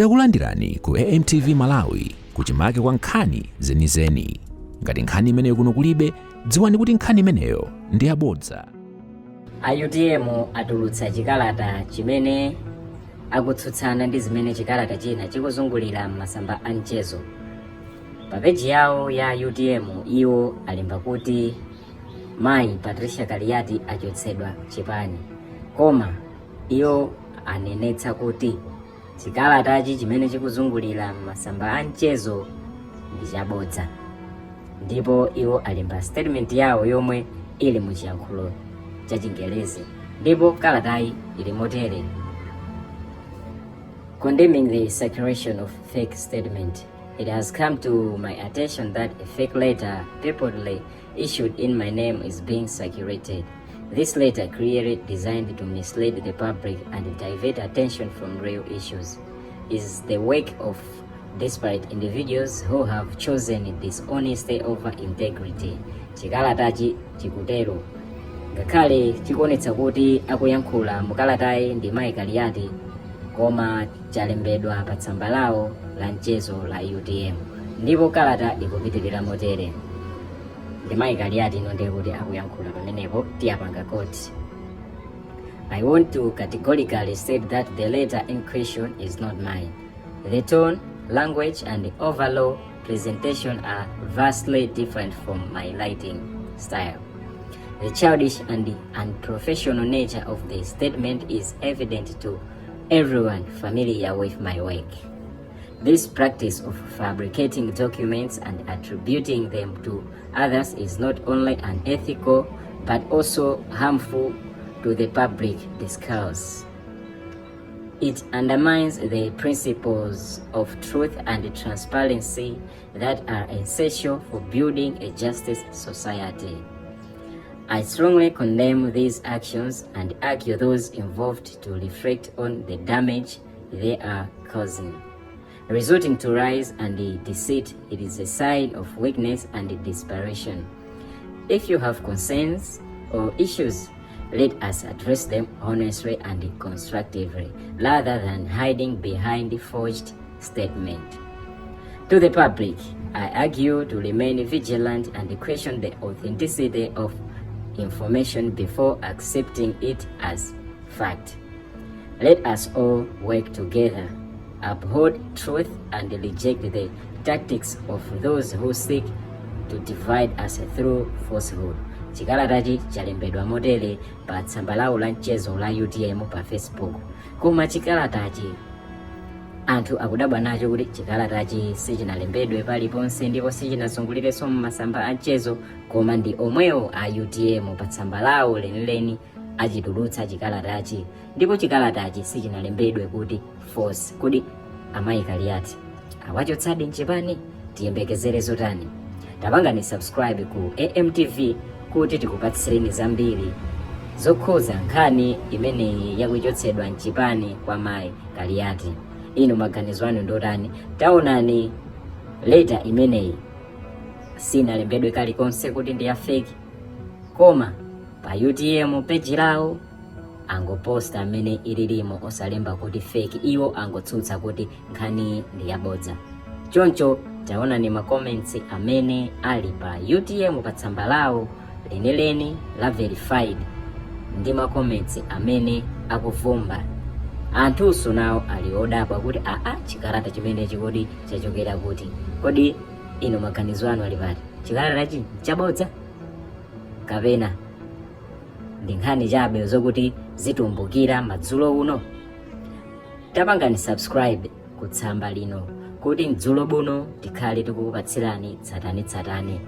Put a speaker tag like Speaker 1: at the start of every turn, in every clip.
Speaker 1: Takulandirani ku AMTV Malawi, kuchimake kwa nkhani zenizeni. Ngati nkhani imeneyo kuno kulibe, dziwani kuti nkhani imeneyo ndi yabodza.
Speaker 2: A UTM atulutsa chikalata chimene akutsutsana ndi zimene chikalata china chikuzungulira m'masamba a mchezo. Pa peji yawo ya UTM iwo alemba kuti mayi Patricia Kaliati achotsedwa chipani, koma iwo anenetsa kuti chikalatachi chimene chikuzungulira m'masamba a mchezo ndi chabodza, ndipo iwo alemba statement yawo yomwe ili mu chiyankhulo cha Chingelezi, ndipo kalatayi ili motere: Condemning the circulation of fake statement. It has come to my attention that a fake letter purportedly issued in my name is being circulated. This letter, clearly designed to mislead the public and divert attention from real issues, is the work of desperate individuals who have chosen dishonesty over integrity. Chikalatachi chikutero, ngakhale chikuonetsa kuti akuyankhula mukalatayi ndi mayi Kaliati, koma chalembedwa pa tsamba lawo la mchezo la UTM, ndipo kalata ikupitirira motere. Ndi mayi Kaliati ino ndiye kuti akuyankhula pamenepo, tiyapanga quote: I want to categorically state that the letter in question is not mine. The tone, language, and the overall presentation are vastly different from my writing style. The childish and the unprofessional nature of the statement is evident to everyone familiar with my work. This practice of fabricating documents and attributing them to others is not only unethical but also harmful to the public discourse. It undermines the principles of truth and transparency that are essential for building a justice society. I strongly condemn these actions and urge those involved to reflect on the damage they are causing. Resorting to lies and deceit, it is a sign of weakness and desperation. If you have concerns or issues, let us address them honestly and constructively, rather than hiding behind forged statement. To the public, I urge you to remain vigilant and question the authenticity of information before accepting it as fact. Let us all work together, uphold truth, and reject the tactics of those who seek to divide us through falsehood. Chikalatachi chalembedwa motere pa tsamba lawo la mchezo la UTM pa Facebook, koma chikalatachi anthu akudabwa nacho kuti chikalatachi sichinalembedwe paliponse ndipo sichinazungulirenso m'masamba a mchezo, koma ndi omwewo a UTM pa tsamba lawo lenileni achitulutsa chikalatachi, ndipo chikalatachi sichinalembedwe kuti false. Kodi amayi Kaliati awachotsadi mchipani? Tiyembekezere zotani? Tapangani subscribe ku AMTV kuti tikupatsireni zambiri zokhuza nkhani imeneyi yakuchotsedwa mchipani kwa mayi Kaliati. Inu maganizo anu ndotani? Taonani, letter imeneyi sinalembedwe kalikonse kuti ndi ya fake, koma pa UTM page lawo angoposta amene ililimo osalemba kuti fake. Iwo angotsutsa kuti nkhani ndi yabodza. Choncho taonani ma comments amene ali pa UTM pa tsamba lawo lenileni la verified ndi ma comments amene akuvumba. Anthunso nawo ali odabwa kuti aa, chikalata chimenechi kodi chachokera kuti? Kodi inu maganizo anu ali pati? Chikalatachi nchabodza kapena ndi nkhani chabe zokuti zitumbukira madzulo uno? Tapangani subscribe ku tsamba lino kuti mdzulo buno tikhale tikukupatsirani tsatanetsatane.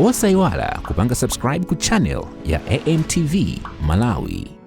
Speaker 1: Osayiwala kupanga subscribe ku channel ya AMTV Malawi.